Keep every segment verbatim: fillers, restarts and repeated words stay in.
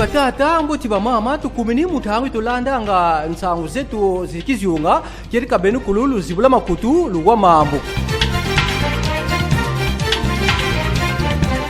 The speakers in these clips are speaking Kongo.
Batata, mbote, bamama, tukumini mu ntangu yi tulandanga nsangu zetu zi kizunga. Kedika beno kulu luzibula makutu, luwa mambu.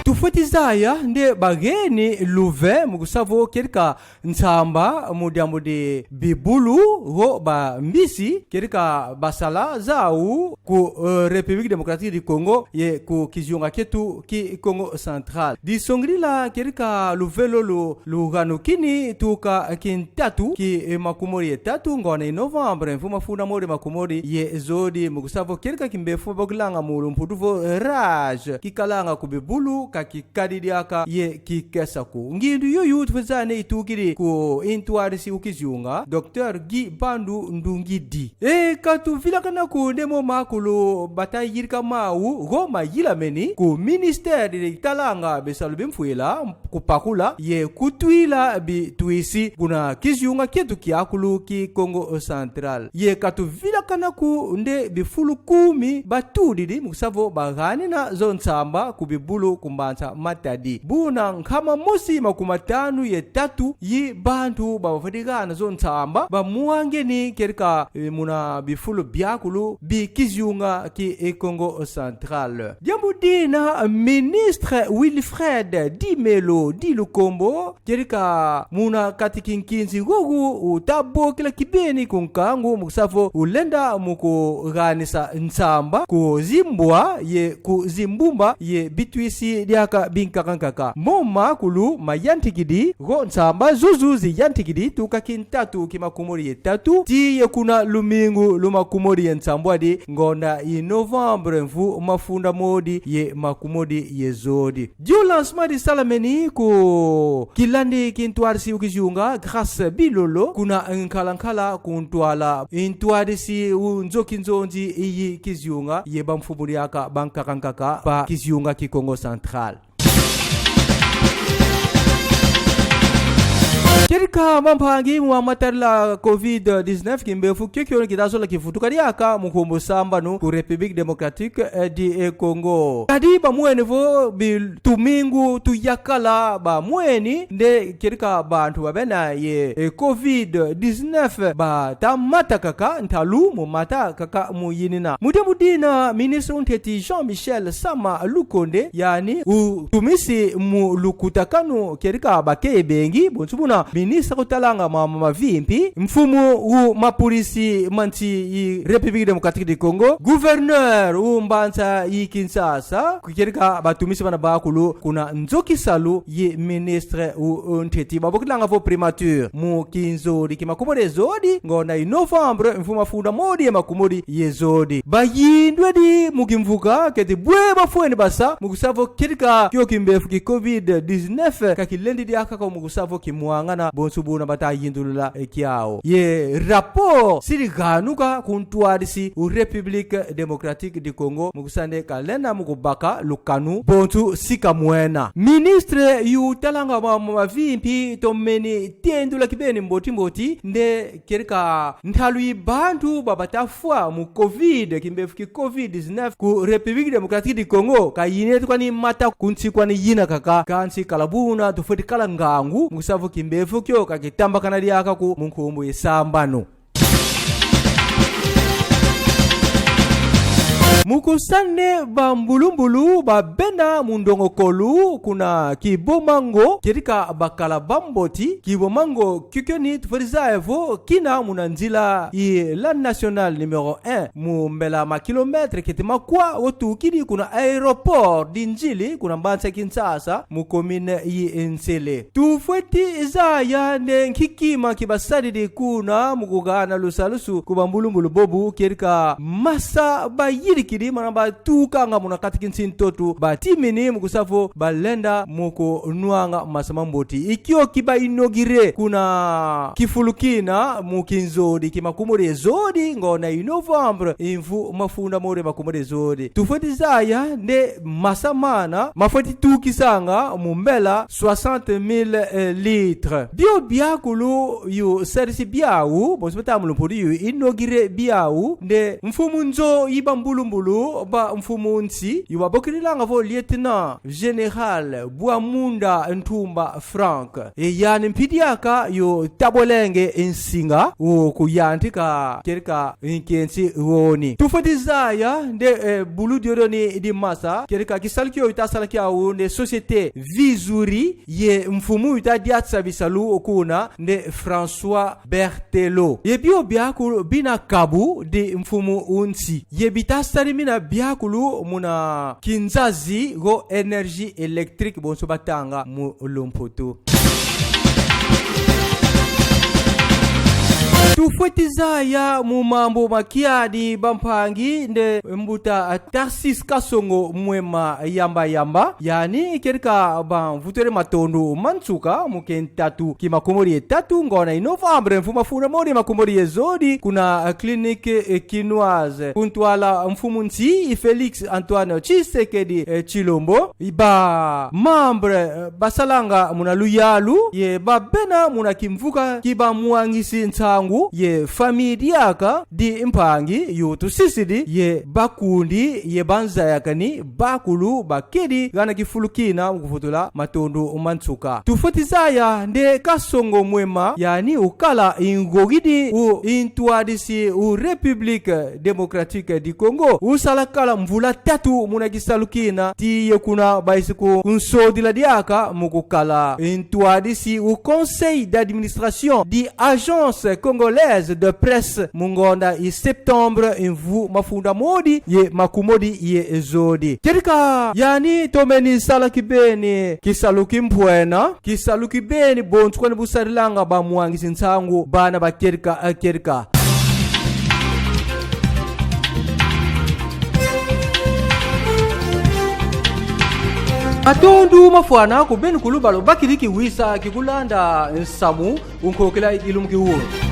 Tufweti zaya nde bageni luve mu kusa vo kedika nsamba mu diambu di bibulu go bambisi kedika basala zau ku, eh, République Démocratique du Congo ye ku kizunga kietu ki Kongo Central. Disongidila kedika luve lolo luganukini tuka kintatu ki, eh, makumodi ye tatu ngonda yi novembre, mvu mafunda modi makumodi ye zodi, mu kusa vo kedika kimbefo babokilanga mu lumputu vo rage, kikalanga ku bibulu, ka kikadi diaka ye kikesa ko. Ngindu yoyo tufweti zaya nde itukidi ku ntwadisi u kizunga, Docteur Guy Bandu Ndungidi. E, ka tuvilakana ko nde mo makulu bata yidika mau go mayilameni ku ministère ditalanga bisalu bi mfwila, kupakula ye kutwila bitwisi kuna kizunga kietu kiakulu ki Kongo Central. Ye ka tuvilakana ko nde bifulu kumi batudidi mu kusa vo baganina zo nsamba ku bibulu ku mbanza Matadi. Buna nkama mosi makumi matanu ye tatu yi bantu bafweti gana zo nsamba bamwangeni kedika, eh, muna bifulu biakulu bi kizunga ki, eh, Kongo Central. Diambu dina ministre Wilfred Dimelo Dilukombo, kedika muna kati ki nkinzi gogo uta bokila kibeni ku nkangu mu kusa vo ulenda mu kuganisa nsamba ku zimbwa ye ku zimbumba ye bitwisi diaka bi nkaka nkaka. Mo makulu mayantikidi go nsamba zozo ziyantikidi tuka kintatu ki makumodi ye tatu tii ye kuna lumingu lu makumodi ye nsambwadi ngonda yi novembre, mvu mafunda modi ye makumodi ye zodi. Dio lancement disalameni ku kilandi ki ntwadisi u kizunga Grâce Bilolo kuna Nkala Nkala ku ntwala ntwadisi u nzo kinzonzi yi kizunga ye bamfumu diaka ba nkaka nkaka ba kizunga ki Kongo Central. Kedika bampangi, mu matadila covid dix-neuf, kimbefo kiokio kita zola kivutuka diaka mu nkumbu sambanu ku République Démocratique, eh, du, eh, Congo. Kadi bamweni vo bi tumingu tuyakala bamweni nde kedika bantu babena ye, eh, covid dix-neuf bata mata kaka ntalu mu mata kaka mu yinina. Mu diambu dina ministre u ntete Jean-Michel Sama Lukonde, yani utumisi mu lukutakanu kedika bakeye bengi, bonso buna ministre utalanga ma, ma, mavimpi, mfumu u mapolisi ma nsi yi République Démocratique du Congo, gouverneur u mbanza yi Kinshasa, kedika batumisi bana bakulu kuna nzo kisalu yi ministre u, u ntete babokilanga vo primature, mu kinzodi ki makumodi ye zodi ngonda yi novembre, mvu mafunda modi ye makumodi ye zodi. Bayindwedi mu kimvuka keti bwe bafweni basa mu kusa vo kedika kio kimbefo ki covid dix-neuf ka kilendi diaka ko mu kusa vo kimwangana, bonso buna bata yindulula, eh, kiau. Ye rapport sidi ganuka ku ntwadisi u République Démocratique du Congo mu kusa nde kalenda mu kubaka lukanu, bonso si kamwena. Ministre yu talanga ma, ma, mavimpi tomeni tendula kibeni mboti mboti nde kedika ntalu yi bantu ba bata fwa mu covid, kimbefo ki covid dix-neuf ku République Démocratique du Congo ka yina yeto kwani mata ku nsi kwani yina kaka, kansi kala buna tufweti kala ngangu mu kusa vo kimbefo kio ka kitambakana diaka ko mu nkumbu yi sambanu. Mu kusa nde bambulumbulu babena mu ndongokolo kuna Kibomango, kedika bakala bamboti. Kibomango kiokio ni tufweti zaya vo kina muna nzila yi la nationale numéro un, mu mbela ma kilomètre keti makwa utukidi kuna aéroport di Ndjili, kuna mbanza Kinshasa, mu commune yi Nsele. Tufweti zaya nde nki kima ki basadidi kuna mu kugana lusalusu ku bambulumbulu bobo, kedika masa bayidikidi, mana batukanga muna kati ki nsi ntoto, batimini mu kusa vo balenda mu kunwanga masa mamboti. I kio ki ba inauguré kuna kifulu kina mu kinzodi ki makumodi ye zodi ngonda yi novembre, mvu mafunda modi makumodi ye zodi. Tufweti zaya nde masa mana mafweti tukisanga mu mbela soixante mille, eh, litres. Bio biakulu yu sadisi biau, bonso bata mu lumputu yu inauguré biau, nde mfumu nzo yi bambulumbulu lu ba mfumu nsi, yo babokilanga vo Lieutenant Général Bwamunda Ntumba Franck. E yani mpi diaka yo tabolenge nsinga, o kuyantika kedika nkensi woni. Tufweti zaya nde, eh, bulu diodio ni di masa, kedika kisalu kio ita sala kiau nde Société Vizuri, ye mfumu ita diatisa bisalu kuna nde François Berthelot. Ye bio biakulu bina kabu di mfumu nsi. Ye bita salimina biakulu muna kinzazi go énergie électrique bonso batanga mu lumputu. Tufweti zaya mu mambu ma kiadi bampangi nde mbuta Tarsis Kasongo Mwema Yamba Yamba, yani kedika bamvutwele matondo ma nsuka mu kintatu ki makumodi ye tatu ngonda yi novembre mvu mafunda modi makumodi ye zodi kuna, eh, clinique, eh, kinoise, ku ntwala mfumu nsi Félix Antoine Tshisekedi, eh, Tshilombo, ba membre, eh, basalanga muna luyalu, ye babena muna kimvuka ki bamwangisi nsangu, ye famille diaka di mpangi yo tusisidi, ye bakundi, ye banzayakani, bakulu, bakedi, gana kifulu kina mu kuvutula matondo ma nsuka. Tufweti zaya nde Kasongo Mwema, yani ukala ingogidi u intwadisi u République Démocratique du Congo, usala kala mvula tatu muna kisalu kina, tii ye kuna baisi ku-, kunsodila diaka mu kukala intwadisi u Conseil d'administration di Agence Congolaise de Presse mu ngonda yi septembre mvu mafunda modi ye makumodi ye zodi. Kedika yani tomeni sala kibeni kisalu kimpwena, kisalu kibeni bonso kwani busadilanga bamwangisi nsangu bana ba kedika, eh, kedika. Matondo mafwana ku beno kulu ba lubakidi kiwisa ki kulanda nsamu u nkokila yi lumbu ki wunu.